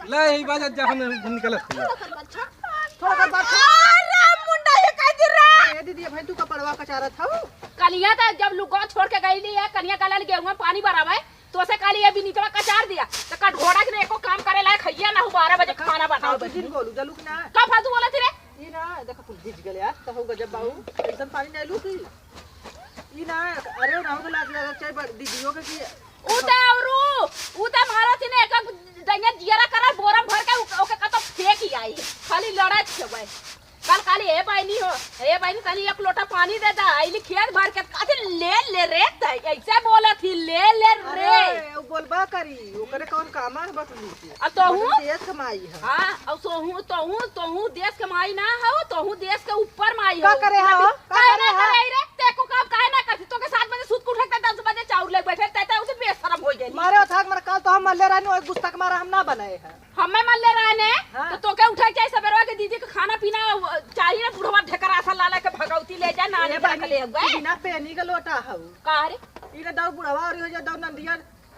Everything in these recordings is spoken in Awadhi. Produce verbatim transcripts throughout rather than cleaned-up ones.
ले, यही बात है, जहाँ हम निकलत हई। थोड़ा कर बात। अरे मुंडा, ये कह दे रे। ए दीदी, भाई तू कपड़वा कचारत हऊ? कनिया त जब लुगवा छोड़ के गईली है, कनिया गलल गेहूं में पानी भरावे, तो से कहली ये बिनीतवा कचार दिया। तो कटघोड़ा के एको काम करे लायक हइया ना हो, बारह बजे खाना बनाओ। फालतू जिन बोलू, जलू कि ना? का फालतू बोलत रे? ई ना, देखा कुल भीज गले यार, तो हो गजब बाऊ। एकदम पानी नहीं लू की। ई ना, अरे, उन्हों के लाज लगे, चाहे बड़ दीदियों के की। ऊ ते औरू, ऊ ते मारत ही ने एक, एक दइया जियरा करा, बोरा भर के उ-, ओके कतो फेंक ही आई। खाली लड़त के भाई। कल खाली, "ए बहनी हो, ए बहनी, तनी एक लोटा पानी दे दा।" आइली खेत भर के, कहते, "ले, ले रे, ते ऐसे बोलत ही, ले, ले रे।" अरे, उ बोलबा करी, ओकरे कौन काम है बटुली के? अब तोहू? बटुली देश के माई है। हाँ, अब सोहू, तोहू, तोहू देश के माई ना हो, तोहू देश के ऊपर माई का हो। करे है हो? का काहे करे ना है? करे रे? ते को काम काहे ना करती? तो के सात बजे सूत के उठे, ते दस बजे चाउर ले बैठे, ते, ते उसे बेशरम हो गई। मारे ओथाक मर काल तो हम मरले रहनी, ओए गुस्सा के मारा हम ना बनाए हैं। हमें मरले रहने, हाँ। तो तोके उठे के चाही सबेरवा के दीदी के खाना पीना, वो, चाही ना बुढ़वा ढेकर आसा लाला के भगौती ले जा, ना ए ले जा, बहनी, ले गए। तू बिना पेनी के लोटा हऊ। का रे? ई ना दऊ बुढ़वा और हो जा दऊ नंदिया,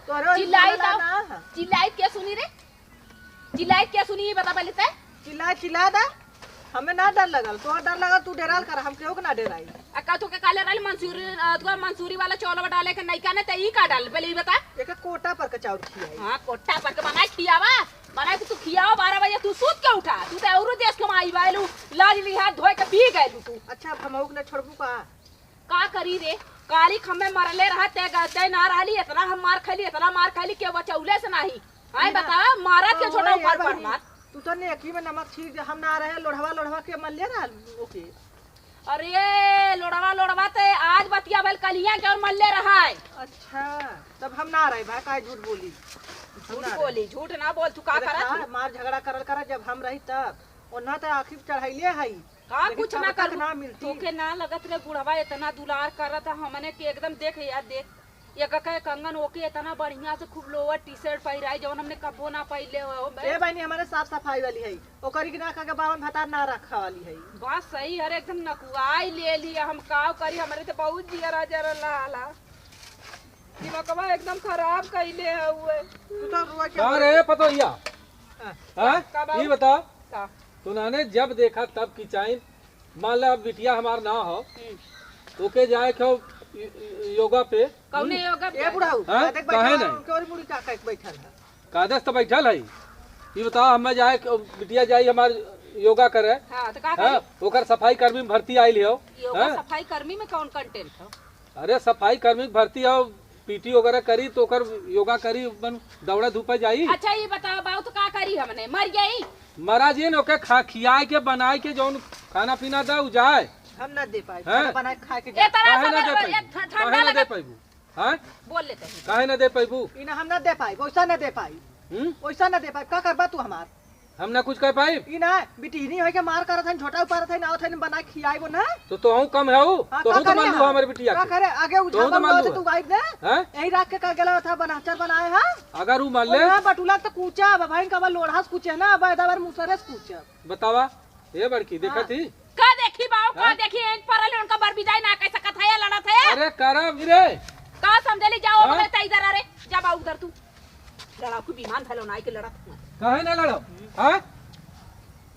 तोरे और चिल्लाई बोला दऊ, ना। चिल्लाई के सुनी रे? चिल्लाई के सुनी, ई बता पहले ते। चिल्ला, चिल्ला दा। हमें ना डर लगल, तोहर डर लगल, तू डेराल कर, हम केहू के ना डेराई। आ का तोके काले रहल मंसूरी, अ, तोहर मंसूरी वाला चौलवा डाले के नइका ने, ते ई का डाल, पहले ई बता। एक कोटा पर के चाउर खियाई। हाँ, कोटा पर के बनाए खियावा, बनाए के तू खियावा, बारह बजे तू सूत के उठा, तू ते औरो देश के माई बालू, लाज लिहाज धोए के पी गए तू। अच्छा, अब हमहू के ना छोड़बू का? का करी रे, काली खम्मे मरले रहा, ते ग-, ते ना रहली, इतना हम मार खैली, इतना मार खैली, के बचौले से नाही। आए ना। बता, मारत के ओ, छोटा ए ऊपर पर बहिनी, मार। तू तो नेकी में नमक छीट दे, हम ना रहे, लोढ़वा, लोढ़वा के मरले रहा ओके। अरे, लोढ़वा, लोढ़वा ते आज बतिया भइल, कलिया के और मरले रहा है। अच्छा, तब हम ना रहे भाई, काहे झूठ बोली? हम झूठ ना रहे। बोली, झूठ ना बोल, तू का अरे करत खा, हूँ? मार झगड़ा करल करा, जब हम रही तब। ओन्हा त आँखी पे चढ़ाइले हई, का लेकिन कुछ तब ना तक करू? ना मिलती। तोके ना लगत रे बुढ़वा इतना दुलार करत ह हमने के एकदम देख यार देख। एक के कंगन ओके इतना बढ़िया से खूब लोअर टी शर्ट पहिराई जवन हमने कबो ना पहले हो। ए बहनी हमारे साफ सफाई वाली है, ओकरी के ना कह के बावन भतार ना रखा वाली है। बात सही है रे, एकदम नकुआई ले ली हम काव करी, हमरे तो बहुत जियरा जरा लाला। दिमागवा एकदम खराब कइले हउए। तू तो रुआ क्या का रे पतोहिया? हाँ। हाँ? का बाबू? ई बताओ, का? तू नाने जब देखा तब किचाइन, मान ला अब बिटिया हमार ना हो, हम्म। ओके जाए के हो य-, य-, योगा पे। कौने हम्म। योगा पे? ए बुढ़ऊ, हाँ? आ देख काहे बैठा नहीं? उनके और मुड़ी का, का बैठल है? कादस तो बैठल है। ई बताओ, हमें जाए के, बिटिया जाई हमार योगा करे। हाँ, तो का हाँ? करी? ओकर सफाई कर्मी में भर्ती आइल हो। योगा हाँ? सफाई कर्मी में कौन content हो? अरे सफाई कर्मी के भर्ती हो, पीटी वगैरह करी तो ओकर योगा करी, अपन दौड़ा धूपे जाई। अच्छा ये बताओ बाऊ तो का करी हमने, मर गई? मरा जी ने ओके खा, खियाए के बनाए के जौन खाना पीना दे उ जाए। हम ना दे पाए, हैं? खाना बनाए के खाए के ए जाए। तरह काहे से ना दे अगर पाइबू? एक ठ-, ठंडा काहे ना लगे दे पाइबू? हैं? बोल लेते हैं। काहे ना दे पाइबू? ई ना हम ना दे पाइब, वैसा ना दे पाइब। हम्म? वैसा ना दे पाइब, का करबा तू हमार? हम ना कुछ कर पाइब। ई ना, बिटिहनी होई के मार करत हन, झोटा उपारत हन, आवत हन, बना के खियाइबो ना। तो तोहू कम है ऊ? हाँ, तोहू का तो करे मान लू हाँ? हमारे बिटिया का के। करे? आगे तोहू उझाल तो मान वाला लू। से तू गाइब दे। हैं? यही राख के का गेला था, बनाचर बनाए हाँ? अगर ऊ मान ले। ओन्हा बटुला तो कूचा, अब भाई का बा लोढ़ा से कूचे ना, अब दावर मुसरे से कूचे। बतावा, ए बड़की, देखा हाँ। थी? का देखी बाऊ, का हाँ? देखी, एक परल उनका बर बिजाई ना कह सकत है, या लड़त है? अरे करब रे। का समझे ली, जाओ हाँ? अब ते इधर आ रे, जा बाऊ उधर तू। लड़ाकू विमान भलो नाई के लड़त हुआ। काहे ना लड़ब? हाँ?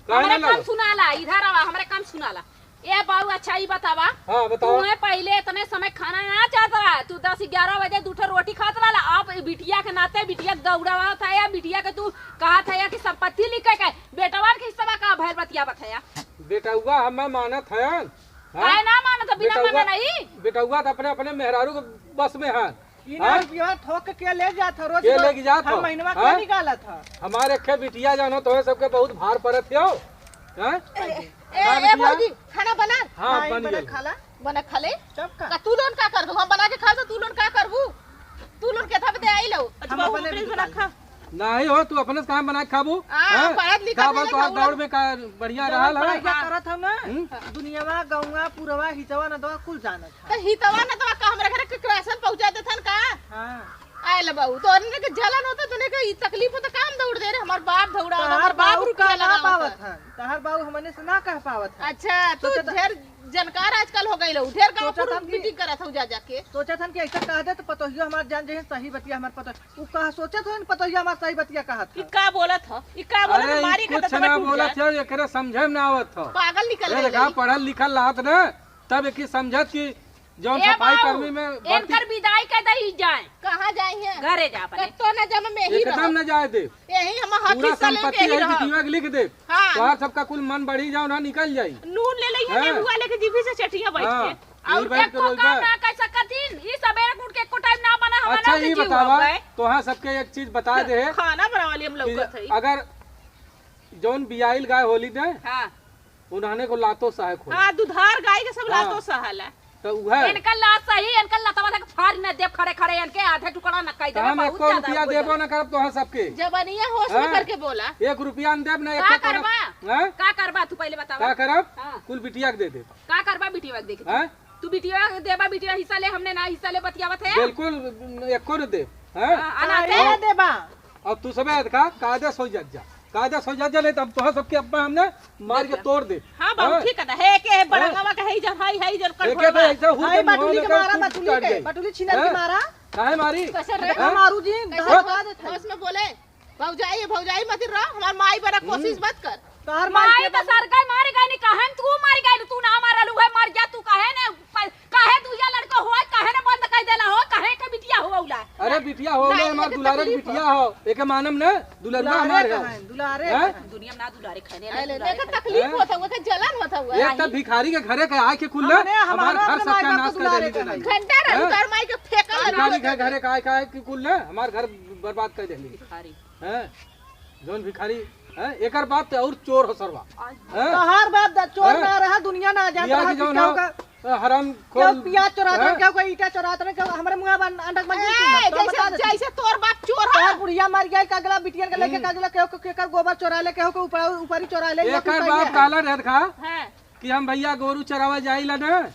काहे हमरे ना काम लड़ब? सुनाला, इधर आवा, हमरे काम सुनाला। ए बाऊ, अच्छा ई बतावा, हाँ, बतावा। तू है पहले इतने समय खाना ना चाहत रहा, तू दस ग्यारह बजे दू ठो रोटी खात रहला, अब ई बिटिया के नाते बिटिया के दौड़ावा था या बिटिया के तू कहा था या कि संपत्ति लिखे के, बेटवा के हिस्सा का भैर बतिया बताया? बेटउआ हमें मानत हयन, हाँ? काहे ना मानत, बिना बेटउआ, माने नहीं? बेटउआ तो अपने, अपने मेहरारू के बस में है। ई ना हाँ? रुपया ठोक के ले जात ह रोज के रोज? लेके जात हर ह? महीनवा हाँ? के निकालत ह? हमारे खे बिटिया जानो तो सबके बहुत भार पड़त हो। हाँ? ए, ए, हाँ, ए, बिटिया? भौजी, खाना बना। हाँ, नहीं, बन बना गया। खाला। बना खा ले। तब का? का तू लोन का कर दू? हम बना के खाओ तो तू लोन का करबू? तू लोन के था दे आई लो। अच्छा, हम बाबू, अपने प्लीज भी बना खा खा। ले। नहीं हो, तू अपने से काम बना के खाबू? हाँ, हाँ? पढ़त लिखत का बल नहीं तोहार खाऊ दौड़ ना। में का बढ़िया जवन रहल है? पढ़ाई का हाँ। करत हम ना, हम्म? दुनियावा, गौवा, पुरवा, हितवा, नदवा कुल जानत है। तो हितवा, नदवा का हमरा घर के राशन पहुँचा देथन का? हाँ। आए ले बाबू, तो अन्य के जलन होता, तूने के ई तकलीफ होता, काम दौड़ दे रे, हमार बाप दौड़ा, तहार हमार बाप बाबू रुपया का ना लगावत पावत है। हन, तहार बाबू हमने से ना कह पावत है। अच्छा, तू सोचत ढेर जानकार आजकल हो गइल हो, ढेर गाँव सोचत पुरुष हन कि, मीटिंग करत हो जा जाके। सोचत हन कि ऐसा कह दे तो पतोहियो हमार जान जइहैं सही बतिया हमार पतोह। उ कहा सोचत हन पतोहियो हमार सही बतिया कहत ई है। का बोलत ह? ई का बोलत ह? अरे, ई मारी के कुछ तो ना बोलत है, एकरे समझे में ना आवत ह। पागल निकल ए, गइल देखा, है। पढ़ल लिखल रहत ना, तब एकी समझत कि जौन ए सफाई बाबू, कर्मी में भर्ती इनकर विदाई कर दई जाए। कहाँ जाई हैं? घरे जा अपने। कत्तो ना जम में ही एकदम रहो। ना जाए दे। यही हम हक पूरा हिस्सा लेके संपत्ति ही यही रहो। बिटिया के लिख दे। हाँ। तोहार सबका कुल मन बढ़ी जाओ ना निकल जाई। नून ले लइहे, हाँ। नेबुआ लेके जीभी से चटिया बैठ हाँ। के। यही और बैठ के एको रोई काम बा। ना कर सकत हिन। ई सबेरे उठ के एको टाइम ना बना, हमारा अच्छा, से ई जीव बतावा, हो गए। तोहार सबके एक चीज बता दे है खाना बनावे वाली हम कि लौकत है। अगर जौन बियाइल गाय होली ने, हाँ। उन्हने को लातो सहाय खोला। हाँ, दुधार गाय के सब हाँ। लातो सहाला। तो उहे। इनका लात सही, इनका लतवा तक फाड़ न देब खड़े खड़े, इनके आधे टुकड़ा न कई तो देबा, हम बहुत एको ज्यादा रुपया हो देबो जाता। न करब तोहार सबके। जबनिया होश में हाँ? करके बोला। एक रुपया न देब ना, का एक करबा? हाँ? का करबा तू पहले बतावा? का करब? हाँ। कुल बिटिया के दे देब। का करबा बिटिया के देके? हाँ? तू बिटिया के देबा, बिटिया हिस्सा ले, हमने ना हिस्सा ले बतियावत है? बिल्कुल एको न देब। हाँ? हाँ, अनाथे। काहे ना देबा? अब तू सबे अधका कायदे से हो जा, जा। कायदे से हो जा, जा, नहीं तो हम तोहार सबके अब्बा हमने मार के जा। तोड़ दे। हाँ, बाबू, हाँ? ठीक है, है के है, हाँ? बड़ंगवा के है, इधर है, है, इधर एक कटोरा एक बा। ऐसा हुर हाय, के मुंह बटुली में के कर मारा, फूट बटुली काट के, जाए। बटुली छिनर के हाँ? मारा। काहे मारी? कैसे रे? हाँ? मारू जी, कैसे दांत होश, फाड़ देत है। होश में बोले, भौजाई, भौजाई मत रहो, हमार माई बना हम्म। कोशिश मत कर। तोहार माई माई के तो बन- सरगाई मारी गई, नहीं कहन तू मारी गई, तू ना मारल, उहे मर जा, तू कहे ने प-, काहे दुइया लड़का हो, काहे ना बंद कर देला हो, काहे के बिटिया हो उला? अरे बिटिया हो, ना, ले हमार एके दुलारे के तकलीफ बिटिया हो। हो, एके मानम ना, दुलरुआ दुलारे हमार है। कहें, दुलारे हैं? कहें। दुनिया में ना दुलारे खाने, अरे, दुलारे लेके खाने। तकलीफ हैं? होता हुआ, के जलन होता हुआ। एक तो भिखारी के घरे के आके कुल ना, हमने हमार हमारा घर अपने सबका माई बाप नाश को कर दुलारे देली कहें। जनानी। घंटा रहा हैं? तोर माई के फेंकल भिखारी के घरे के आए, के आए कि कुल ना, हमार घर बर्बाद कर देली। भिखारी। हैं? जौन भिखारी, हैं? एकर बाप ते और चोर हो सरवा। आज हैं? तोहार बाप दा चोर हैं? ना रहा, दुनिया ना जात बिया रहा, की जौन केहू हो, का, अ, हराम केहू खोर, प्याज चोरात रहे, हैं? केहू का ईटा चोरात रहे, केहू हमरे मुंह बन अंडक बन ए, तो जैसे, बता देती। जैसे तोर बाप चोर है। तोहार बुढ़िया मर गया, का अगला बिटियन के लेके हम्म। का अगला केहू के, केकर गोबर चोरा ले, केहू के ऊपर, ऊपरी चोरा ले, या एकर कुछ बाप पहले है। काला रहत खा। हैं। कि हम भैया गोरू चरावा जाइला ना,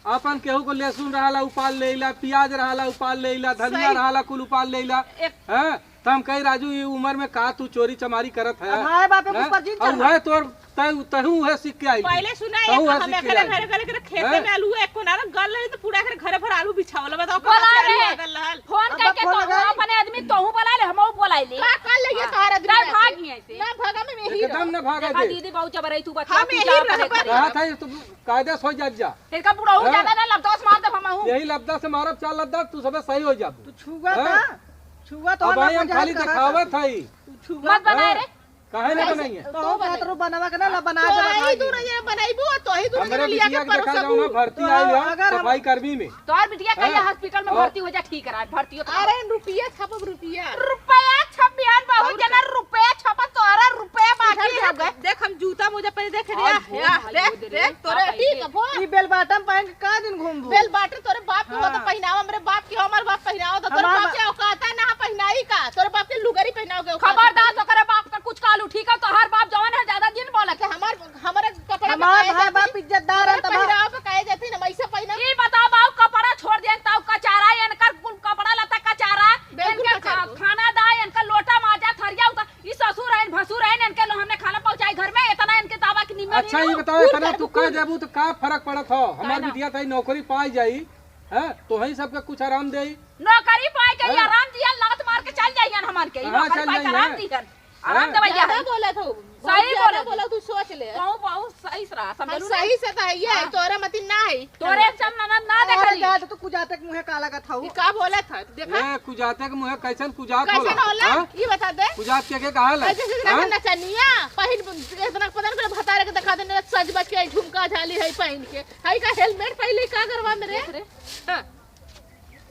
आपन केहू को लहसुन रहला उपाल लेइला, प्याज रहला उपाल लेइला, धनिया सही। रहला कुल उपाल लेइला। एक हैं? त हम कही, "राजू, ई उमर में का तू चोरी चमारी करत है?" अब हाय बापे हैं? कुछ पर जिन और चढ़ा। वह तोर, तय, तहू है सीख के आई। पहले सुना, तहू एक है हम सीख के एकरे आई। घरे, घरे, घरे खेते हैं? में आलू एको ना गल रही तो पूरा एकरे घरे भर आलू बिछावल। बताओ, बोला कहाँ से आलू रे। आ गल रहल? फोन अब करके फोन तो लगाई। अपने आदमी तोहू बोला ले, हमहू बोला ले। का कर ले ये हाँ। तोहर आदमी चल ऐसे? भाग यहाँ से। ना भागा में यही एकदम रहो। ना भागा देखा दे। दीदी बहुत जबर है, तू बता, हम तू यही जा रह करे बस। करे। कहा था ये तू कायदे से हो जा, जा। इनका बुढ़ऊ हाँ। ज्यादा ना लबदस मार दे हमहू। यही लबदा से मारब, चार लबदा, तू सबे सही हो जाबू। तू छुआ हाँ। था? छुआ तो अब ना आई हम बजा खाली कहा देखावत था। हई। तू छुआ मत बनाए हाँ। रे। काहे ना ऐसे बनाइए? तो तो बात बने। रो बनवा के ना, ला बना तो दे, आई बनाइए। दूर ये बनाइबू, तो ही दूर हमरे ये लिया के बिटिया के देखा परोसबू। जाओ ना, भर्ती तो आई है अगर हम सफाई कर्मी में। तोर बिटिया कहिया हाँ। हॉस्पिटल में हाँ। भर्ती हो जा, ठीक रहा, भर्ती हो तो अरे रुपया छपब रुपया। रुपया छप बिहान बहुत और जना का? रुपया छपा तोरा रुपया बाकी इधर है। देख, देख, हम जूता मोजा पहन देख रे, आज या, हो या, भाई, देख, वो दे रे, देख, तोरे बाप आई ठीक दे। है, बोल। ई बेल बॉटम पहन के का दिन घूमबू? बेल बॉटम तोरे बाप के हो तो हाँ। पहनावा, हमरे बाप के हो, हमार बाप पहनावा तो तोरे हमार बाप बा- के औकात है ना पहनाई का? तोरे बाप के लुगरी पहनाओगे औकात है खबरदार तोरे? तोकरे बाप का कुछ कालू, ठीक है? तोहार बाप जवन है ज्यादा दिन बोलत है। हमार, हमारे कपड़ा हमार पहनाए भाई जाती, बाप इज्जतदार है तोरे तब पहनावा पे काहे जाती ना, वैसे पहना। ई बताओ बाऊ, कपड़ा छोड़ दे, ताऊ कचारा, इनकर कुल कपड़ा लत्ता कचारा, बिल्कुल इनके कचारा। खा-, खाना दा, इनका लोटा माजा, थरिया उता, ई ससुर आइन, भसुर आइन, इनके लो हमने खाना पहुंचाई घर में, इतना इनके तावा की निमन अच्छा, नहीं ई हो। बताओ, उड़ इतना कर, तू उड़। कह देबू तो का फर्क पड़त हो? हमार काहे ना? बिटिया तई नौकरी पाई जाई, हैं? तो वही सबके कुछ आराम देई। नौकरी पाए के हाँ? आराम दिहन, लात मार के चल जाइहन हमन के। ई कहाँ नौकरी चल पाए के जाइहन? आराम दिहन। आराम हाँ? देवैया ज्यादा है। बोलत हो, सही बहुत ज्यादा बोलत हो। बोलत हो, सोच ले। कहूँ बहुत सही से रहा, हम समझलू सही ना? से तो है, ये है, हाँ। तोरा मती ना है। तोरे चल ननद ना अरे देखली। जा, तो तू कुजाते के मुँहे का लगत हऊ? ई का बोलत है? देखा? ए, कुजाते के मुँहे कैसन कुजात कैसन होला? होला? हाँ? ई बता दे। कुजात के, के कहा ला? ऐसे, जैसे हाँ? नचनिया, पहिन, इतना पता नहीं भतारे के दिखा देने, सज बज के झुमका झाली है पहिन के। है का हेलमेट पहले का गरवा में रे? देख रे। हाँ।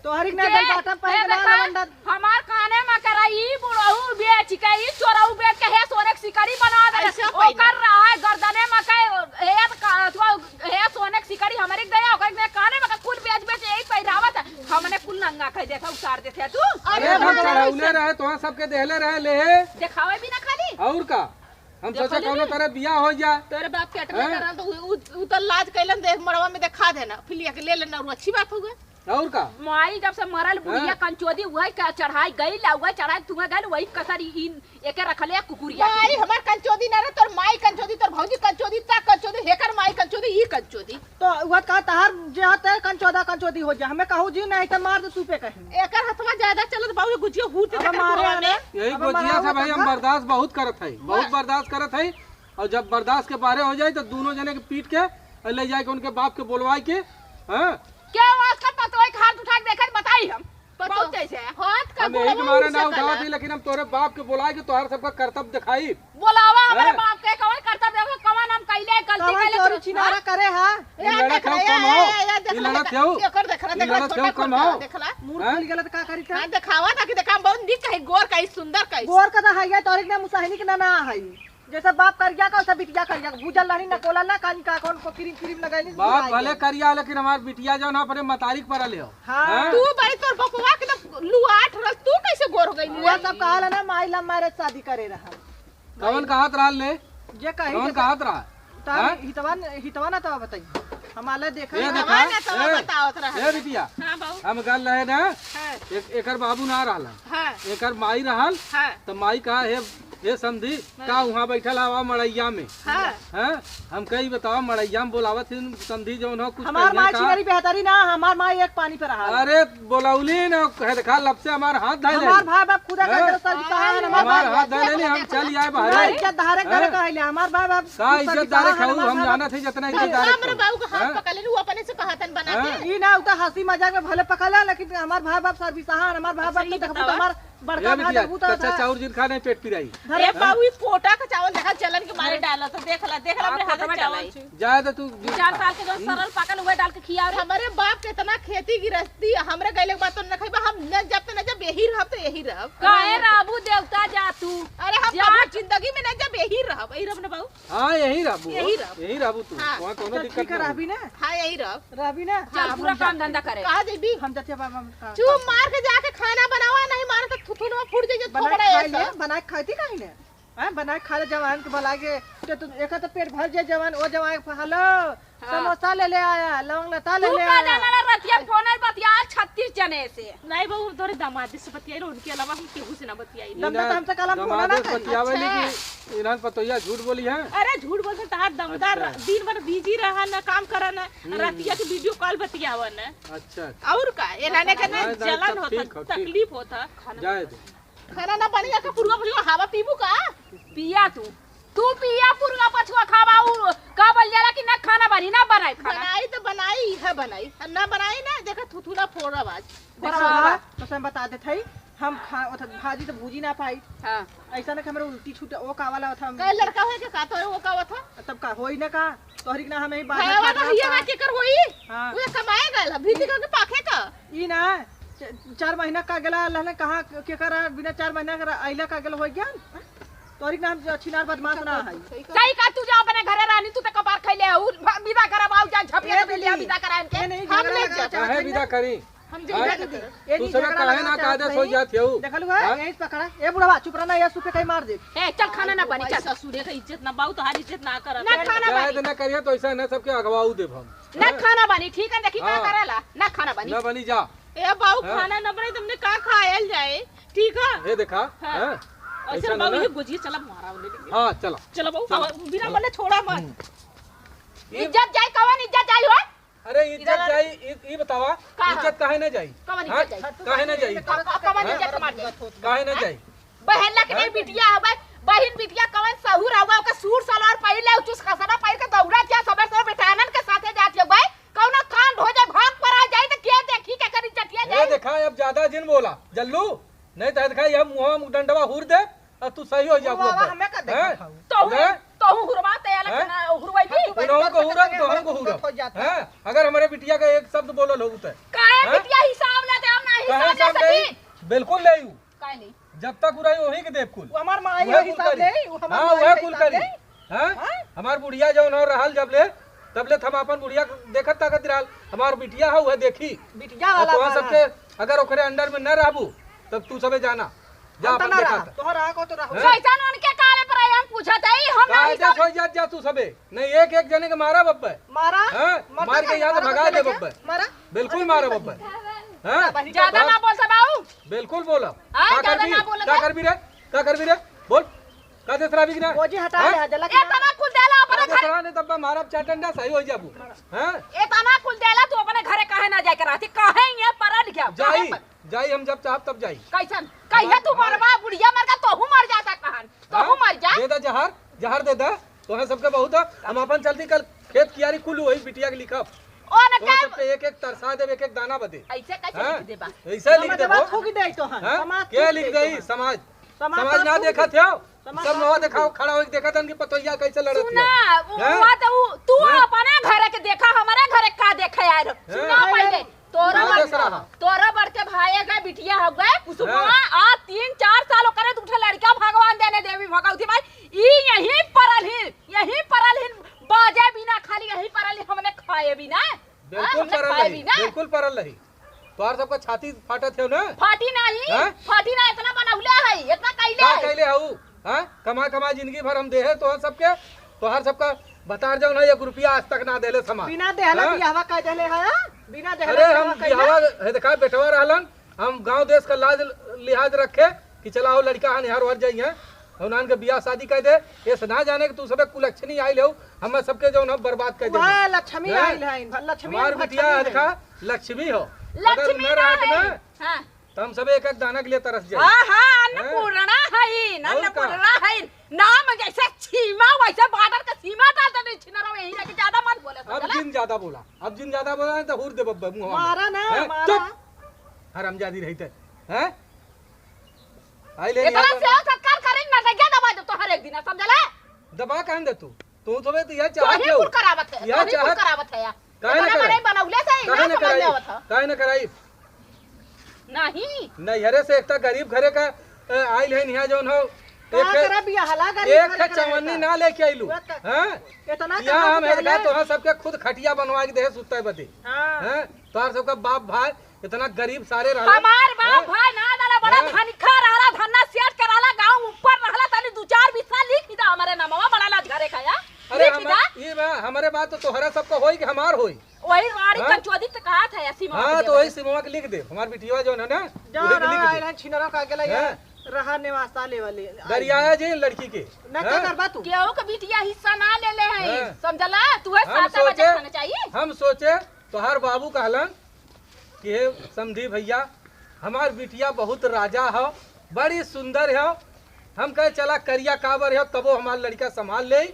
तोहरी के ना देख, बेल बॉटम पहन ए के ना देखा, लवंडा। हमार काने में करा, ई बुढ़ऊ बेच के, ई चोरऊ बेच के, हे सोने के सिकड़ी बना दे। ऐसा पहले। ओकर रहा है गर्दने में के, हे का, अथवा, हे सोने के सिकड़ी हमरे के दे, ओकर के दे, काने में के कुल बेच बेच यही पहिरावत है। हमने कुल नंगा कह देता, उतार देते तू। अरे अरे हम हम चढ़ौले रहे, तोहर सबके देहले रहे, ले हे। देखावे भी ना खाली। और का? हम देखो सोचे ले कौनो रे। तरह बियाह हो जाए। तोरे बाप के अटले हैं? करल तो उ, उ, उ तो लाज कैलन दे मड़वा में देखा देना, फिर लिया के ले लेना, और अच्छी बात हो गई। और का? माई जब से मरल बुढ़िया हैं? कंचोदी उहे का चढ़ाई गई ला, उहे चढ़ाई तुहे गइल, वही कसर ई, ई एके रखले कुकुरिया के। माई हमार कंचोदी ना रहे, तोर माई कंचोदी, तोर भौजी कंचोदी, ता कंचोदी, हेकर माई कंचोदी, ई कंचोदी। तहार जे होते कंचोदा कंचोदी हो जा, हमें कहू जी नहीं तो मार दे सूपे कहीं। एकर हथवा ज्यादा चलत बाबू, गुजिया हूर दे अब देकर मारे मुंहवा आने। में। यही अब गोजिया मारा से भाई हम तब। बर्दाश्त बहुत करत है, बहुत बस। बर्दाश्त करत है। और जब बर्दाश्त के बाहरे हो जाए तो दोनों जने के पीट के और ले जाए के उनके बाप के बोलवाए के। हाँ। क्या आजकल पतोई के हाथ उठा के देखत बताई हम। पतो-, बहुत कैसे है? हाथ का हम यही गोड़वा के मारे ना उठा सकला। दी, लेकिन हम तोरे बाप के बोलाए के तोहर सबका करतब दिखाई। बोलावा हमरे हैं? बाप के, कवन करतब देखो, कवन हम कैले गलती कवन कैले चोरी तो, छिनारा हाँ? करे हा? ये ये लड़त देख हऊ रहा कम है, हो? ये, ये देख ये रहा लड़त है, हऊ? एकर देख रहा, ये देख रहा, लड़त छोटा है, हऊ कम कुत्ता, हो? देख रहा। मूड़ हैं? खुल गलत का करी त? हाँ, देखावा ना कि देखा हम बहुत नीक है, गोर का है, सुंदर का है। गोर का तो है, तोरे के ना मुसाहिनी के ना, ना है। जैसे बाप करिया का, वैसे बिटिया करिया का। भूजल नहीं ना, कोला ना, कानी का कौन को क्रीम, क्रीम लगाई नहीं, बाप बुलाई भले के। करिया, लेकिन हमार बिटिया जौन है, अपने मतारी के परा ले हो। हाँ। हैं? तू बड़ी तोर बपवा के तो लुआठ रहल, तू कैसे गोर हो गई? वो सब कहा ना, माई love marriage शादी करे रहा। कवन कहत रहल ले? जे कही कवन जे कहत रहा? तब हैं? हितवा न-, हितवा ना तब बताई। हमारे देखा ये ना। देखा, हमारे ना तब ए, बतावत रहा। ए बिटिया, हाँ बाबू। हम गल रहे ना, हाँ। एक, एकर बाबू ना रहल, हाँ। एकर माई रहल, हाँ। तो माई कहा, "हे, हे समधी, हाँ। का वहाँ बैठल हवा मड़ैया में?" हाँ। हैं? हम कही, "बतावा, मड़ैया में बोलावत ही समधी जौन हो, कुछ हमार कहिया माई का?" छिनरी बेहतरी ना, हमार माई एक पानी पे रहा। अरे, बोलौली ना, कह देखा, लब से हमार हाथ धइ हमार लेली। भाई बाप खुदा का हैं? तरफ से भी कहा है, हमार हमार भाई हाथ धइ लेली, हम चल आए बाहर। हमार इज्जत धारे करे हैं? कहले, हमार भाई बाप का खुद इज्जत सभी धारे कहा है, खाऊ, हमार हम भाई जानत है जितना इज्जत धारे हमरे खाऊ। बाबू का हाथ हैं? पकड़ लेली, वो अपने से कहा तन बना हैं? के। ई ना, उ तो हंसी मजाक में भले पकड़ ले, लेकिन हमार भाई बाप सर भी सहा, हमार भाई अच्छा, बाप ई तो देखबू तो बतावा। हमार बड़का ए भाई बिटिया, देखबू तो कच्चा ऐसा चाउर जिन खा नहीं, पेट पिराई। अरे हैं? बाबू, ई पोटा का चावल देखा, जलन के मारे अरे। डाला, तो देख ला, देख ला, हाँ, हमरे हाथ पोटवा चावल डालाई। छू। जाए तो तू दू चार साल के जो सरल पाकल हुए डाल के खिया रे। हमरे बाप के इतना खेती गृहस्थी, हमरे गइले के बाद तो न खइबा, हम न जब त न जब यही रहब तो यही रहब। काहे रहबू देवता जा तू? अरे हम जा। कबो जिंदगी में न जब यही रहब, यही रहब ना बाबू। हाँ, यही रहबू, यही रहब। यही रहबू तू। हाँ। वहाँ कोनो चल, दिक्कत ठीक है, ना हो। रहबी ना? हाँ, यही रहब। रहबी ना? चल, हाँ, पूरा हम काम जाते धंधा हैं। करे। कहाँ जइबी? हम जाते हैं, बाबा, हम काम, चुप काम मार के जाके खाना बनावा, नहीं मारे तो थुथुनवा फूट जाइए, बनाए थोपड़ा खा ऐसा। ले, बनाए खाती काहे ने? हैं, बनाए खा ले जवान के भला के, तो तू एक तो पेट भर जाए जवान, ओ जवान के, "हेलो, हाँ। समोसा ले ले आया, लौंग लता ले तू ले का आया।" जाने ला रतिया फोन बतिया छत्तीस जने से। नहीं बहू, हम तोरे दामाद से बतियाई, उनके अलावा हम केहू से ना बतियाई। दमदा तो हमसे कल हम फोन ना दमाद से करी। बतियावे ली अच्छा। कि इन्हन पतोहिया झूठ बोली है? अरे झूठ बोलते, तहार दमदार अच्छा। दिन भर busy रहा ना, काम करा ना, हम्म। रतिया के video call बतियावा ना। अच्छा, अच्छा। और का? एनाने के ना नहीं, नहीं, जलन सब होता, ठीक हो, ठीक। तकलीफ होता। जाए दे। खाना ना बनी, जाके पुरुआ पछुआ हवा पीबू का? पिया तू, तू पिया पुरुआ पछुआ खावा, उ का बोल जाला कि ना खाना बनी, ना बनाई खाना। बनाई तो बनाई, इहे बनाई, आ ना बनाई ना, देखा थुथुला फोड़ब आज। बस बस। बाबा, तो हम बता देत हई, हम खा, ओथ भाजी तो भूजी ना पाई। हाँ। ऐसा ना कि हमरे उल्टी छूटे, ओ का वाला ओथ हम कई लड़का होए के का तोरे ओ का ओथ? तब का होई ना का? तोहरी के ना हम यही बात भैया में तो खा ये ना रहा। केकर होई? हाँ। उहे कमाए गल, भीती करके पाखे का? ई ना, च-, चार महीना का गेला, अल्लाह ने कहाँ के करा, बिना चार महीना के रा-, अइला का गेला हो गया? तोहरी के ना हम छिनार बदमाश ना है। सही का तू जा अपने घरे रानी, तू तो कपार खैले है, उ भ-, विदा करा बाऊ जा, झपिया ए के बिटिया दीदी, विदा करा इनके। ए नहीं, हम झगड़ा नहीं लगा जाते। काहे विदा करी? हम हाँ? जाते दीदी, ए तू नहीं, सबे झगड़ा काहे लगा ना कायदे जाते सो हैं। जात हो? देखलू है, हाँ? यही पकड़ा। ए बुढ़वा, चुप रहना, ये सुपे कहीं मार दे। ए, चल खाना ना बनी, चल। ससुरे का इज्जत ना बाऊ, तोहार इज्जत ना करत ना है। खाना जाए बनी। दे ना करिए, तो ऐसा ना सबके अगवाऊ देब हम। ना हाँ? खाना बनी, ठीक है, देखी का हाँ। करेला, ना खाना बनी। ना बनी जा। ए बाऊ, हाँ? खाना ना बनी, तुमने का खायल जाए, ठीक है? ये देखा, हाँ। हाँ? ऐसे ऐसा बाऊ, ना ये ना? गुजिया चला मारा उन्हें लेके। हाँ, चला। चला बाऊ, चला। अब बिना बोले छोड़ा मत। हम्म। इज्जत जाई, कवन इज्जत जाई हो? अरे इज्जत इधर आ। जाई, इ-, इ बतावा, का? इज्जत काहे ना जाई? कवन हाँ? इज्जत जाई? काहे ना जाई? का-, का-, कवन इज्जत मार जाई? काहे ना जाई? बहन ला के हाँ? नहीं बिटिया हवे, बहिन बिटिया कवन सहूर हवे, ओकर सूट सलवार पहिर ले, उचुस खसरा पहिर के दौड़ा थिया, सबे सबे बेटानन के साथे जात हवे, कौनो कांड हो जाए, भाग पर आ जाए, तो के देखी के करी चटिया ए जाए? देखा, अब ज्यादा जिन बोला, जल्लू, नहीं तो देखा, ये मुंह में डंडवा हूर दे, और तू सही हो जा, बाबा, हमें का देखा हैं? खाऊ? तोहू, हैं? तोहू हुरवा ते अलग हैं? ना हुरवाई भी। उन्हों को हुरब, तोहू को हुरब। हो जाता। हैं? अगर हमारे बिटिया का एक शब्द बोलल हो तो। काहे हैं? बिटिया हिसाब लेते हम ना काहे हिसाब ले हिसाब सकी? नहीं? बिल्कुल नहीं। काहे नहीं? जब तक उराई वही के देव कुल। वो हमार माई वह है कुल हिसाब करी। ले, वो हमार हाँ, माई वह है कुल हिसाब करी। ले। हैं? हैं? हमार बुढ़िया जौन हो रहल जब ले, तब ले हम अपन बुढ़िया देखत ताकत रहल। हमार बिटिया है, वह देखी। बिटिया और वाला तोहर बात। सबके अगर ओकरे under में न रहबू, तब तू सबे जाना। जा हम तो अपन ना देखा रहा, था। तोहर आगो तो रहो। हैं? कैसन उनके काले पर आई, हम पूछत हई, हम काहे नहीं सब हो जात जा तू सबे? नहीं, एक एक जने के मारा बब्बे। मारा? हैं? मत मार के कर, यहाँ से मारा भगा बब्बे दे क्या? बब्बे। मारा? बिल्कुल मारा बब्बे। हैं? बनी ज्यादा बाप ना बोल सब बाऊ। बिल्कुल बोला। हाँ, का ज्यादा करबी? ना बोला का जा। करबी रे? का करबी रे? बोल। का देत रहबी कि ना? बोझी हटा हैं? ले, जला के इतना कुल देला अपन दूसरा ने तब मारब चार डंडा, सही हो जाबू। हैं? एतना कुल देला, तू अपने घरे काहे ना जाके रहती? काहे ये परल गया? जाई, काहे पर? जाई, हम जब चाहब तब जाई। कैसन? कहिया तू हमार मरबा, बुढ़िया मर गया, तोहू मर जाता कहन। तोहू हाँ? मर जा। दे दा जहर, जहर दे दा। तोहे सबके बहुत है, हम अपन चलती कल खेत कियारी कुल वही बिटिया के लिखब। ओ न तोहे का सबके एक एक तरसा देब, एक एक दाना बदे। ऐसे कैसे हाँ? लिख देबा? ऐसे लिख समाजवा देबो। थूक दे तो हम, हाँ? समाज के थूक लिख दे तो दई? हम। समाज। समाज समाज ना थूक देखत दे। हो? समाज सब ना नवा थूक देखाओ, दे। खड़ा होके देखत हन कि पतोहिया कैसे लड़त सुना, है। उ-, हैं? हुआ तो उ-, तू हैं? अपने घरे के देखा, हमारे घरे का देखे आए रहो। हैं? सुना पहले, तोरा हाँ, बड़-, देख रहा। तोरा बड़के भाई के बिटिया हो गए, कुसुमवा, हाँ। आ तीन चार साल ओकरे दू ठे लड़का भगवान देने देवी भगवती माई, ई यहीं परल ही, यहीं परल ही, बाजे बिना खाली यहीं परल ही, हमने खाए बिना, हाँ, बिल्कुल हमने परल खाए रही, बिना। बिल्कुल परल रही। तोहार सबका छाती फाटत है ना? फाटी नाही, हाँ? फाटी ना, इतना बनौले है, इतना कैले का है। कैले हऊ? हाँ? कमा कमा जिंदगी भर हम देहे तोहर सबके, तोहर सबका बतार जाओ ना, एक रुपया आज तक ना देले समाज। बिना देहले हाँ? बियाहवा कर देले है, हाँ? बिना देहले अरे बियाहवा हम कर बियाहवा देले। है देखा बेटवा रहलन, हम गांव देश का लाज लिहाज रखे कि चला हो लड़का हन हर वर जाइए, उन्हान के बियाह शादी कर दे, ये से ना जाने कि तू सबे कुलक्षणी आइल हो, हम सबके जो ना बर्बाद कर दे। वह लक्ष्मी हैं? आइल है, लक्ष्मी हमार लक्ष्मी बिटिया है। देखा, लक्ष्मी हो। अगर लक्ष्मी न रहत ना है। ना, हाँ। तो हम सब एक एक दाना के लिए तरस जाए। हाँ, हाँ, हैं? अन्नपूर्णा है, और का? अन्नपूर्णा है। नाम जैसे सीमा, वैसे बॉर्डर के सीमा डाल देने छिनरो, यही रह के ज्यादा मत बोले, अब समझला? जिन ज्यादा बोला, अब जिन ज्यादा बोला है तो हुर दे बब्बा मुंह में। मारा ना, हैं? मारा। चुप। हरामजादी रही थे, हैं? आई ले इतना यहाँ से सत्कार करेंगे ना, क्या दबा दे तो हर एक दिन, समझला? दबा कहन दे तू। तू तो बे, तू यह चाहत तोही हो। कुल करावत है, यह तोही कुल चाहत करावत है यार। काहे ना इतना कराई? बड़े बनौले से काहे ना ना समझ कराई? में आवत है। काहे ना कराई? नहीं। नैहरे से एकटा गरीब घरे का, अ, आइल है निहा जौन हो। का एक, करब, बियाहला गरीब एक घरे ठे का चवन्नी रहता। ना लेके आइलू। बात का-, हाँ? इतना यहाँ कहाँ हम से एकटा ले? तोहर सबके खुद खटिया बनवा के देहे सुतै बदे। हाँ। हाँ? तोहर सबका बाप भाई इतना गरीब सारे रहला। हमार बाप हैं? भाई ना दादा बड़ा हैं? धनिका रहला, धन्ना सेठ के रहला, गांव ऊपर रहला, तनी दू चार बिस्सा लिख ही दा हमारे नामवा बड़ा लाज घरे का या। अरे लिख ही हमार, दा। ये बा, हमारे बात तो तोहरा सबका होई कि हमार होई? वही रानी हैं? कंचोदी तो कहा था ऐसी माँ हाँ, के तो देवे। वही सिमवा के लिख दे। हमार बिटिया जो है ना, जो वही के रहा लिख दे। आयल है छिनरा का गेला हैं? या रहा निवासा ले वाली। गरियाया जी लड़की के। ना हैं? का करबा तू? केहू के बिटिया हिस्सा ना ले ले है। हैं? समझला? तू है हम साता बजे सोचे, खाना चाहिए। हम सोचे, तोहार बाबू कहलन, कि हे समधी भैया, हमार बिटिया बहुत राजा हो, बड़ी सुंदर हो। हम कहे चला करिया काबर हो, तबो हमार लड़का संभाल ले।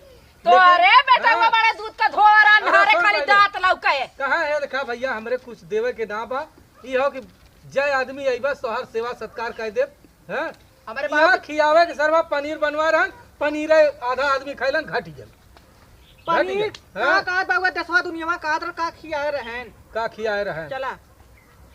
तो लेकिन अरे बेटा, हाँ। वो बड़े दूध का धोरा, अरे नहारे सुन खाली पहले। दांत लौके। कहाँ है देखा भैया, हमरे कुछ देवे के ना बा। ई हो कि जय आदमी अइबा, तोहार सेवा सत्कार कर देब। हैं? हमरे यहाँ बाबू खियावे के सरवा पनीर बनवा रहन, पनीरे आधा आदमी खैलन, घट गल। घट पनीर गल। का हाँ? का बाबू, दसवा दुनियावा का आदर का खियाए रहन? का खियाए रहन? चला।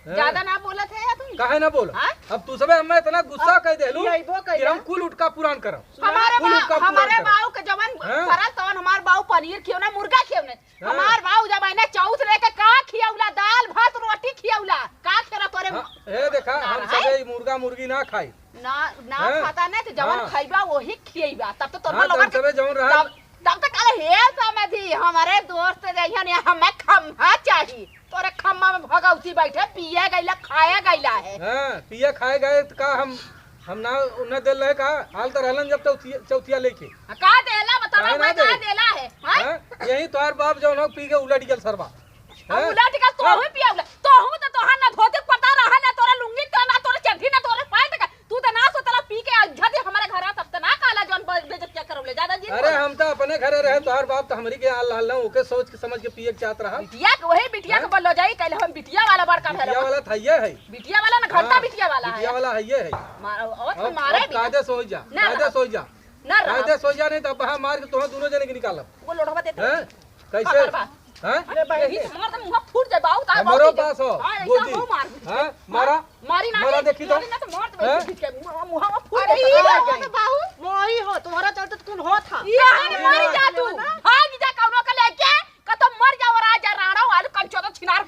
हैं? ज्यादा ना बोलत है या तू? काहे ना बोल? हाँ? अब तू सबे हमें इतना गुस्सा अब कर देलू खियाइबो कि कइला। हम कुल उठका पुरान करब। हमारे कुल बा-, उठका पुरान हमारे करब। बाऊ के जवन हाँ? करल तवन हमार बाऊ पनीर खियो ना, मुर्गा खियो ना। हाँ। हमार बाऊ जब आइने चौथ लेके का खियौला, दाल, भात, रोटी खियौला, का खियौला तोरे हाँ, ए देखा, हम नारायण? सबे ई मुर्गा मुर्गी ना खाई। ना, ना हाँ। खाता नहीं तो जवन हाँ। खइबा वही खियैबा। तब तो तोरा हाँ, लोगन तब के सबे जवन रहल। तब, तब तो कहले, "हे समधी, हमरे दोस्त रहियन या हमें खम्हा चाही।" तोरे खम्हा में भगौती बैठे, पिए गइला, खाए गइला है। हाँ, पिए खाए गए तो का हम हम ना, उन्हें देल रहे का? हाल तो रहलन जब चौथिया, चौथिया लेके। आ, का देला बतावा, काहे ना मैं का दे? देला है? हाँ? हाँ? यही तोहार बाप जौन हो पी के उलट गल सरवा। आ, हैं? उलट गल, तोहू हाँ। पिया उलट। तोहू तो तोहार ना धोती कुर्ता रहा, ना तोरा लुंगी, तो ना तोरा चड्ढी, ना तोरा पैंट का। तू तो ना सोतला पी के आ, झट हमारे घर आ, तब तो ना काला जौन ब-, बेइज्जत क्या करौले, ज्यादा जिद अरे बोला। हम तो अपने घरे रहे, तोहार बाप तो हमरी के हाल हाल ना, ओके सोच के समझ के पिए के चाहत रहा। बिटिया के, वही बिटिया के हैं? बोलो जाई, कल हम बिटिया वाला बड़का बिटिया भैया। वाला था ये है। बिटिया वाला ना, घंटा हाँ, बिटिया वाला बिटिया है। वाला है, ये है। मार-, और अब, मारे अब भी ना। कायदे से हो जा, ना कायदे रहा। से हो जा। ना रहा। कायदे से हो जा, नहीं तो अब हाँ मार के तुम्हें दोनों जने के निकालब। वो लोढ़वा देते हैं? हैं? कैसे? पकड़ बा। हैं? अरे भाई, यही से मार दे, मुँह फूट जाए, बाऊ, तार हमरो बाऊ पास हो, हाँ, ऐसा गोदी। हो मार दे। हैं? मारा? मारी ना मारा रे, देखी तो। मारी ना तो मार दे, हैं? खींच के, मुँह, मुँह में फूट अरे, जाए। ये हो तो बाऊ, मोई हो, तुम्हारा चलते तो कुल हो था। ये अरे, अरे, मर जा तू, भाग जा कौनो के लेके। कतौ मर जाओ राजा राणो, आलू कंचो तो छिनार।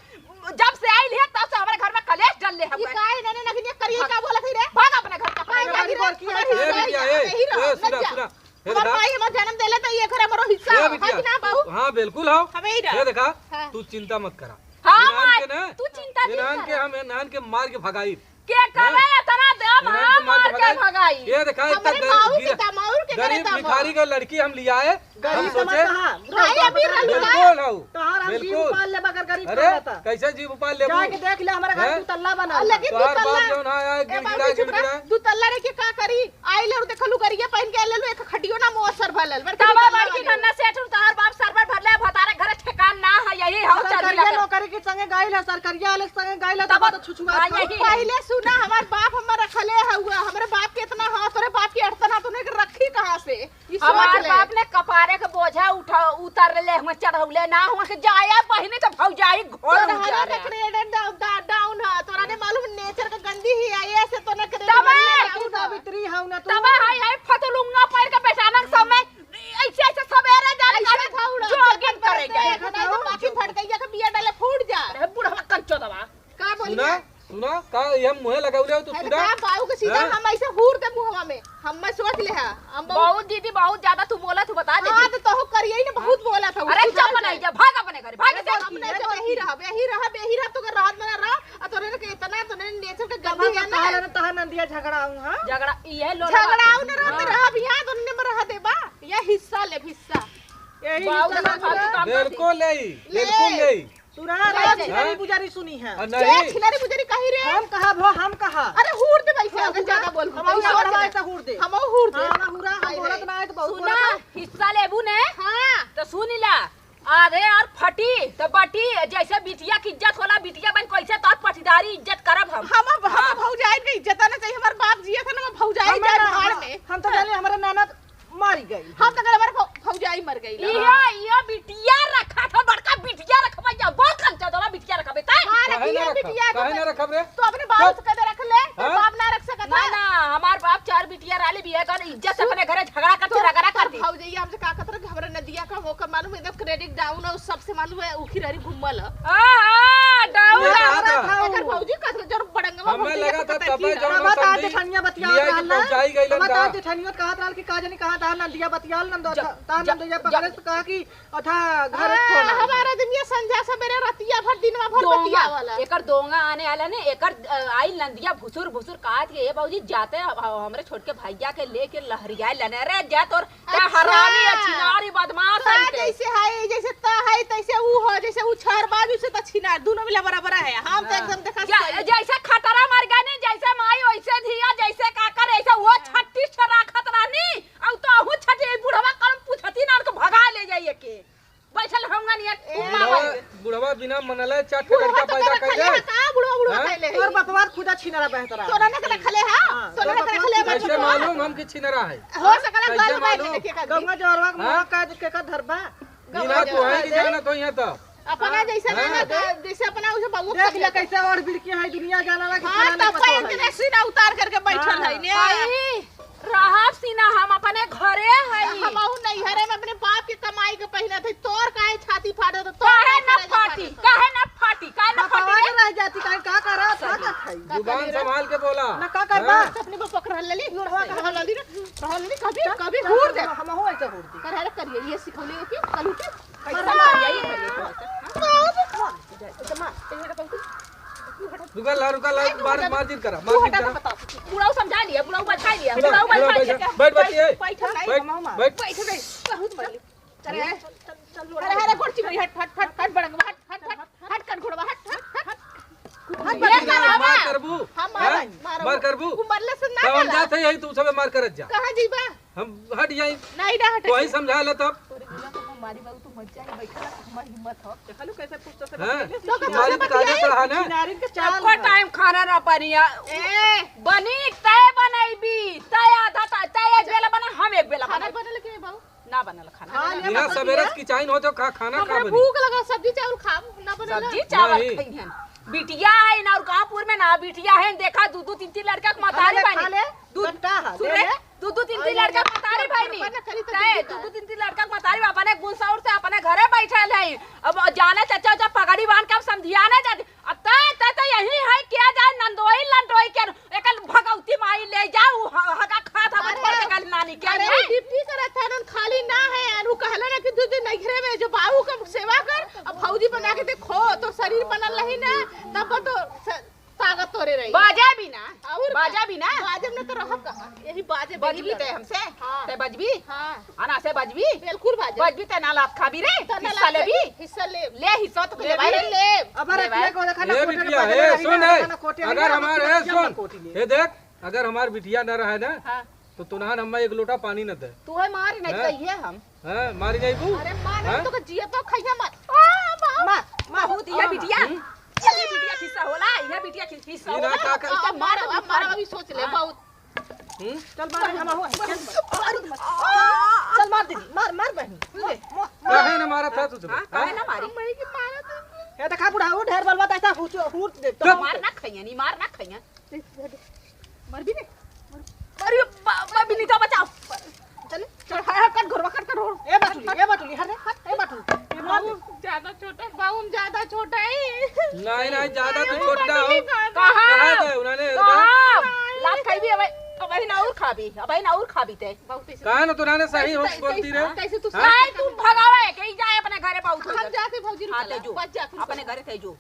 जब से आइल है, तब से हमारे घर में कलेश डल ले ई हमें। का इन्होंने नगनिया करिए, भाग। का बोलत है रे? भाग अपने घर का। भाग, भाग, हमारी भाग। बड़की हमारी ए बहन बिटिया, ए, यही रहो, ए, सुना, मत जा। सुना। ये हमार देखा। भाई हमार जन्म देले तो ये घर हमारो हिस्सा ये हो, बिटिया। है कि ना बाबू? हाँ, बिल्कुल हो। हमें ही रहो। ये देखा, हाँ। तू चिंता मत करा। हाँ, इन्हान मार, के ना, तू चिंता जिन इन्हान के करा। हम इन्हान के मार के भगाई। के हाँ? करे इतना दम, इन्हान हाँ, के मार मार के के भगाई। भगाई। ये देखा, इतना हमरे गर-, बाऊ के गिरा-, दमाउर के गरीब भिखारी का लड़की हम लियाए, हम गरीब सोचे। समझता है। भाई, अभी रहलू ना। बिल्कुल हऊ। तोहार हम जीव बिल्कुल। उपाल लेबा अगर गरीब अरे, कहता। कैसे जीव उपाल लेबू? जाके देख ले, हमारे घर हैं? दू तल्ला बना। लेकिन दू तोहार बाप तल्ला। जौन है, आए ए, गिड़गिड़ा, बाबूजी, चुप रह। गिड़गिड़ा। दू तल्ला रह के का करी? आई ले, देखलू, गरिया पहन के आई ले, एक खटियो ना मोर सर भर लेल। बड़का तब बड़का बड़की वाली। धन्ना सेठ, तोहार बाप सर भर भरले, भतारे घरे ठेकान ना है, यही हऊ चल सरकरिया लगा। नौकरी के संगे गाइल है, सरकरिया वाले के संगे गाइल है, तब तब तो छुछुआ हाँ, छुआ। यही है। पहले सुना, हमार बाप हमार रखले हउआ, हमरे बाप के इतना हाँ, तोरे बाप के अड़तना, तूने के रखी कहाँ से? ई सोच हमार ले। बाप ने कपारे के बोझा उठा, उतर ले, हुआ चढ़ौले ना, हुआ के जाया बहिनी तो भौजाई घोड़ तोरा उजारे। हमारा credit डा-, डा-, down है, तोरा ने मालूम nature का गंदी ही है, ये से तो ना credit तबे। वाली है, तू ना। सावित्री हऊ ना तू। तबे हाय हाय फतलुंगा पैर के बेचानक समय ऐसे ऐसे सवेरे जाने ऐसे का थोड़ा jogging करे गए। देखा तो बाकी फट गई है, बिया डाले फूट जा। अरे बुढ़वा कंचो दवा। का बोली सुना, है? सुना, का ये मुँहे लगावले हो तू अरे सुना? का बाऊ के सीधा हाँ? हम ऐसे हूर दे मुँहवा में। हम मैं सोच ले हा। हम बहुत बहुत दीदी, बहुत ज्यादा तू बोला, तू बता दे। हाँ, तो तोहू करिए ही ना, बहुत बोला था। अरे तू चुप जान बनाई ले। जा, भाग अपने घरे, भाग अरे जा। हम नहीं, जब यही रहा, यही रहा, यही रहा, तो कर रात में रहा, और तोरे के इतना, तोरे nature का गंदी है ना। तहार नंदिया झगड़ा हूँ, हाँ? झगड़ा, ये लो झगड़ा हूँ ना, रहते हाँ। रहा, अब यहाँ दोनों में रहा देबा, ये हिस्सा ले, हिस्सा। यही बाऊ हिस्सा का ले। फालतू काम कर दी। बिल्कुल नहीं, ले। बिल्कुल नहीं। सुना, ले, राज ले। खिलाड़ी पुजारी सुनी है। आ, क्या नहीं। खिलाड़ी पुजारी कही रे? हम कहा भो, हम कहा। अरे हूर दे भाई से, हाँ, अगर हूरा, ज्यादा बोल हम तू और सोच हमारा ले। ऐसा हूर दे। हम और हूर दे। हाँ, हमारा हूरा, हम आई बोलत ले। ना है तो बहुत सुना, बोलत है। हिस्सा लेबू ने? हाँ। तो सुन ला, आधे और फटी तो बटी, जैसे बिटिया की इज्जत होला, बिटिया बन कैसे तोर पटीदारी इज्जत करब हम। हम, हम हाँ। भौजाई के इज्जत ना चाहिए, हमार बाप जिए था ना, हम भौजाई हम जाए ना, भाड़ हम, में। हम तो जाने हमारा ननद मर गई। हम तो हमारे भौ-, भौजाई मर गई ना। इहो, इहो बिटिया रखा था, बड़का बिटिया रखबा या बोल कर जा दवा बिटिया रखबे तै। हाँ, काहे रखिए ना रखब? बिटिया काहे के ना रखब रे? तो अपने बाप चुप। से कदे रख ले, तो हाँ? बाप ना रख सकत ना, है। ना, हमार बाप चार बिटिया राली भी है, कर इज्जत से अपने घरे झगड़ा करती तो रगड़ा कर दी। भौजैया हमसे का कहत रहे कि हमरा नदिया का ओकर मालूम है, एकदम credit down है, सबसे मालूम है, उखी रहरी घूमल है। हाँ, हाँ, down ये है। कहा था? एकर भौजी कहत रहे, जरूर बड़ंगवा हमें भौजैया लगा को था पता तबे की जौन ना। हमार तार समझी जेठनिया बतियावत लिया के रहल ना। पहुंचाई गइलन हमार का? तार जेठनिया कहत रहल कि का जानी कहाँ तार नंदिया बतियावल नंदो जा-, तार जा-, नंदिया जा-, पकड़े तो कहा कि अथा घर हाँ, खोना। हमार आदमी संझा सबेरे रतिया भर दिनवा भर दोंगा, बतियावला। एकर दोंगा आने आला ने, एकर, अ, आई नंदिया भुसुर भुसुर कहत के, "ए बाबूजी, जाते ह-, ह-, हमरे छोटके भैया के लेके लहरिया लने रे, जा तोर, ता अच्छा। हरामी है, छिनारी बदमाश ता है ते।" जैसे है, जैसे ता है, तैसे ऊ हो, जैसे ऊ छर बाजू से ता छिनार, दोनों मिला बराबर है। हम तो हाँ। एकदम देखा जा-, सही। जैसे खतरा मर गए ने, जैसे माई वैसे धिया, जैसे काकर, ऐसे वो हाँ। छत्तीस राखत रहनी। अउ तो अहू छठी, ई बुढ़वा कौन पूछती ना, उनको भगा ले जाइए के। बैठल होंगा नहीं, ए, खूब मारा बुढ़वा, है। बुढ़वा बिना मनले चार ठे बुढ़वा लड़का तो पैदा कर दे। का बुढ़वा, बुढ़वा हाँ? कैले है? तोर बपवा खुदा छिनरा बहतरा। तोरा ने के रखले है? हाँ, तोरा ने के रखले है? कैसे मालूम हम कि छिनरा है? हो सकला कैसे गल बात मालूम? लेके कर दी। गंगा जौरवा के हाँ? मुँह का के का धरबा? बिना तो है कि जाना तो यहाँ तो। अपना हाँ? जैसे हाँ? ना, जैसे अपना उसे बउआ देख ले कैसे और बिड़की है, दुनिया जाना ना कि हाँ, फलाने तब का तो पैंट है। ने सीना उतार करके बैठल हाँ। है ने। आई, रहब सीना हम अपने घरे है। हमहू नैहरे में अपने बाप के कमाई के पहिनत है, तोर काहे छाती फाटत है, तोर काहे काहे ना करे फाटी, फाटत है? काहे ना फाटी, काहे ना फाटी बतावा रे? ना रह जाती, काहे का करा, का का खाई? जुबान संभाल के बोला। ना का करबा? हाँ? अपने बाप पकड़ रहल लेली, रहल लेली, रहल लेली, कभी, कभी हूर दे। हमहू ऐसे हूर दी। कर हरे करिए, ये सिखौले हो के, कलू के। रुका ला, रुका ला, मार, मार जिन करा, मार जिन करा। बुढ़ाऊ समझा लिया, बुढ़ाऊ बैठा लिया, बुढ़ाऊ बुढ़ाऊ बैठा बैठ, लिया। बैठ, बैठ, ए। बैठ, बैठ, बैठ। बैठ, बैठ। बहुत मार ली। अरे, अरे, अरे, गोड़ चिपड़ी, हट, हट, हट, हट, बड़ंगवा, हट, हट, हट, हट, कर घोड़वा, हट, हट, हट, हट। हट, ये बड़ंगवा, मार मार। करबू? हम हाँ? मारब, मारब। मार करबू? तू मरले से ना तब हम मारब। जाते यही, तू सबे मार करत जा। कहाँ जइबा? हम हट जाई। नहीं ना हटे। तो वही समझा ले तब। तोरे गुला को हम मारी बाबू, तू मत जाई, बैठा रह, हमार हिम्मत हो। देखा लो कैसे पूछता से हाँ? बतियाइले। तो मारी कैसे बता दे बतियाई? रहा ना। किनारे के चाल एको है। टाइम खाना ना पानी आ। ए। बनी, तय बनैबी, तय आधा, तय, तय एक बेला बना, हम एक बेला खाना बनाई। बनल के बाबू? ना बनल खाना। हाँ, ले यहाँ बताइए। सबेरे से किचाइन होत हो, खा-, खाना का हमरे बनी? भूख लगा, सब्जी चावल खाब, ना बनल। सब्जी चावल नहीं। खइहन। बिटिया है ना, और गांवपुर में ना बिटिया है, देखा दू दू तीन तीन लड़का के मतारी खा ले, बनी। खा ले। दू, गट्टा है, सुन ले रे, ले। दू दू तीन तीन और लड़का ये मतारी बनी। ना करी तो तय, दीदी दू का। दू तीन तीन लड़का के मतारी बा, अपने गुस्सा से अपने घरे बैठल है। अब जाने चाचा उचा पगड़ी बांध के अब समझिया ना जाती। अब तय, तय तो यही है, क्या जाए नंदोई लंडोई के एकल भगवती माई ले जाऊ, ह-, हगा खात हवन अरे, पड़ के गल नानी के अरे, नहीं। उ ड्यूटी करत हन, खाली ना है, अनु कहले ना कि दू दिन नैहरे में जो बाबू का सेवा कर, अब भौजी बना के देखो, तो शरीर बनल रही ना, तब तो स-, ताकत तोरे रही। बाजे भी ना। और बाजे का? भी ना। बाजे में तो रहब कहाँ? यही बाजे बजबी बनी ते रहब। हमसे? हाँ। ते बजबी? हाँ। अना से बजबी? बिल्कुल बाजे। बजबी ते ना लात खाबी रे। तो ना हिस्सा लात लेबी? खाबी, हिस्सा लेब। ले हिस्सा तो ले लेबे भाई। लेब। अब अरे लेबे। को देखा ना ए कोटे के बिटिया, बाजे ए, में सुन, ना ए, खाना कोटे अगर ना हमार, खाना ए, कोटे सुन, में। ए, देख, अगर हमार बिटिया ना रहे ना, हाँ। तो तुनहन हम्मा एक लोटा पानी न दे। तू है मार नहीं हैं? कहिए हम। हैं? मारी जाई तू? अरे मार हैं? तो जिए तो खइया मत। आ, बाप। मार, मार। बहुत ये हाँ, बिटिया। हम्म। ये बिटिया खिस्सा होला, ये बिटिया खि-, खिस्सा ये ना होला। का कर- अब मार, अब मार, अभी सोच ले, हाँ। बहुत। हम्म? चल मार, हम हो। चल, चल मार दीदी, मार, मार बहनी। ले, मार, मार। काहे न मारत है तू सब? हाँ, काहे हैं? ना मारी? मैं की मारत है। ये देखा बुढ़ाऊ ढेर बलवा तैसा हुच, हुच दे। तो चुप। मार ना खइया, नहीं मार ना खइया। मर भी नहीं। अरे बा-, बा-, बिनीता बचाओ। चल, चल, हट, हट, कट घोरवा, कट, कट घोर। ए बाटुली, ए बाटुली, हट रे, हट, ए बाटुली। ए मार दे। बाबू ज्यादा छोटा, बाबू हम ज्यादा छोटा है। नहीं, नहीं, ज्यादा तू अरे छोटा हो। बाटुली का कहाँ? कहाँ गए उन्होंने? कहाँ? लात खाई भी अबे, अबे ना और खा भी, अबे ना और खा भी ते। बाबू कैसे? कहाँ ना तू उन्होंने सही हो कैसे, बोलती कैसे, रे? कैसे तू हाँ? नहीं, तू भगावे, कहीं जाए अपने घरे बाबू हम छोड़। जाते भौजी हाँ, रुक ते जा, जो। बच जा तू अपने सब। घरे ते जो।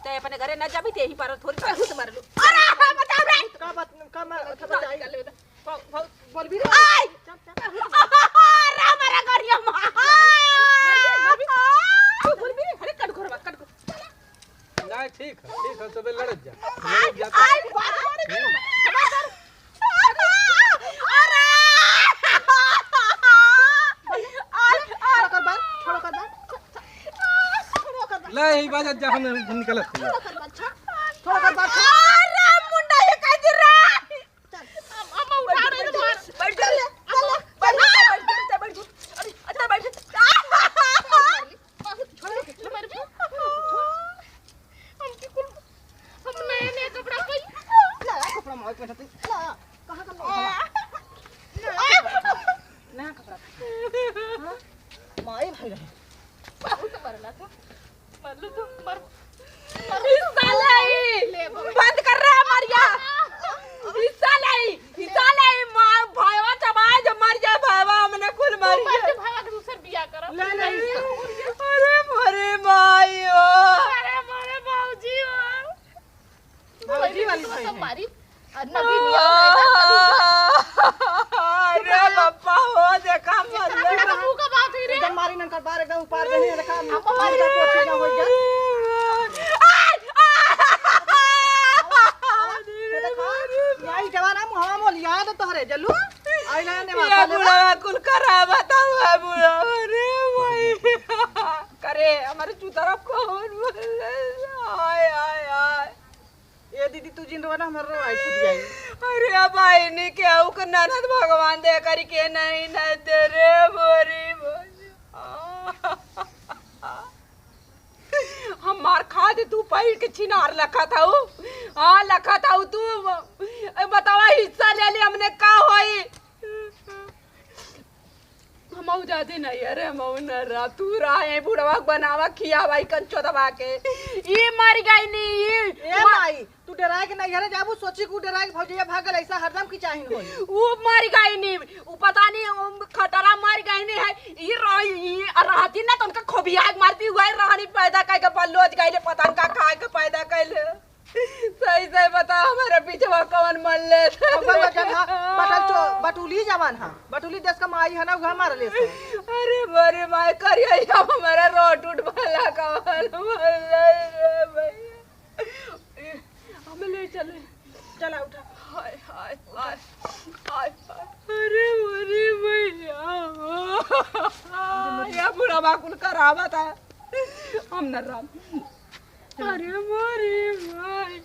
ते अपने घरे न जाबी, ते ही पर थोड़ी बहुत मर लू। अरे, हाँ, बचाओ रे। का बात, का मार, का बात बताई? कर ले बेटा। भौ-, भौ-, बोल भी रे। आय! चल, चल। अरे, हमारा गरिया माँ। मर गई, मर गई। तू बोल भी रे। अरे, कट घोरवा, कट घोर। नहीं, ठीक है, ठीक है, सबे लड़त जा। आय, लड़त जा तो आय, बाप रे। अरे! छोड़ कर बात, छोड़ कर बात। छोड़ कर बात। ले, ई बाजा जा, हम निकलत हई। छोड़ कर बात, छोड़। छोड़ कर बात, छोड़। अरे मुंडा, ये कैसे रे? चल। हम, हम उठा रहे हैं तुम्हारे। बैठ जा, ले, ले, ले, बैठ जा, बैठ जा, बैठ जा। अरे, अच्छा, बैठ जा। बहुत छोड़, छोड़, मर भी। हमके कुल, हम नए, नए कपड़ा पहन। नया कपड़ा मार के बैठते। ला, कहाँ का नया? नया कपड़ा। हाँ? माई भाई रहे। बहुत मरला था। मर लो तो, मर, मर। हिस्सा ले। ले, मर। बंद कर रहे हैं, मर गया। हिस्सा ले। ई साले ई मार भाईवा चबाए जो मर जाए भाईवा, हमने कुल मर तू मर जाए। के भाईवा के दूसर बियाह करब। ले, ले, ले। अरे मोरे माई हो। अरे मोरे बाबूजी हो। भौजी वाली तो भाई सब है। मारी। और नबी भी आ गए, सब अरे बप्पा हो, देखा मर ले। बाबू का बात है रे। एकदम मारी ननकर बार एकदम उपार देने, देखा, हम मारी का कोठी का हो गया। ये देखा, यही जवाना मुहवा मोलिया तो तोहरे जल्लू। आई ना ने ये माता ले। बुढ़ावा कुल खराब बताओ है बुढ़ावा रे भाई। करे हमारे चुतरा कौन बोले? आय, आय, आय। ए दीदी, तू जिन रोना, हमर रोवाई छूट जाई। अरे अब आईनी के आऊ के ननद भगवान दे करी के नहीं न दे रे मोरी मोरी। हम मार खा दे, तू पहिर के छिनार लखा था उ। हाँ, लखा था उ तू। ए, बतावा, हिस्सा ले ले, हमने का होई? हमऊ जादे नहीं, अरे हमऊ न रहा, तू रहा है, बुढ़वा के बनावा, खियावा, ई कंचो दबा के। ई मर गई नी, ई ए मा- माई, तू डराए के नहीं, अरे जाबू, सोची के उ डराए के भौजैया भाग गल, ऐसा हरदम की चाहिन होई। उ मर गई नी, उ पता नहीं, उ खतरा मर गई नी है, ई रही, ई रहती ना तो उनका खोबिया के मारती हुआ रहनी पैदा कई के बल्लोज गई ले, पता न का खाए के पैदा कई ले। सही सही बताओ, हमारे पीछवा कौन मर ले? अब वो जगह बटल चो-, बटुली जवान है, बटुली देश का माई है ना, वह मार ले से। अरे मोरे माई, करिया, अब हमारा रोट उठ भला कौन मर ले रे भैया? हम ले चले। चला उठा। हाय, हाय, हाय, हाय, हाय। अरे मोरे भैया, या बुढ़वा कुल करावत है। हम न राम। अरे मोरे भाई।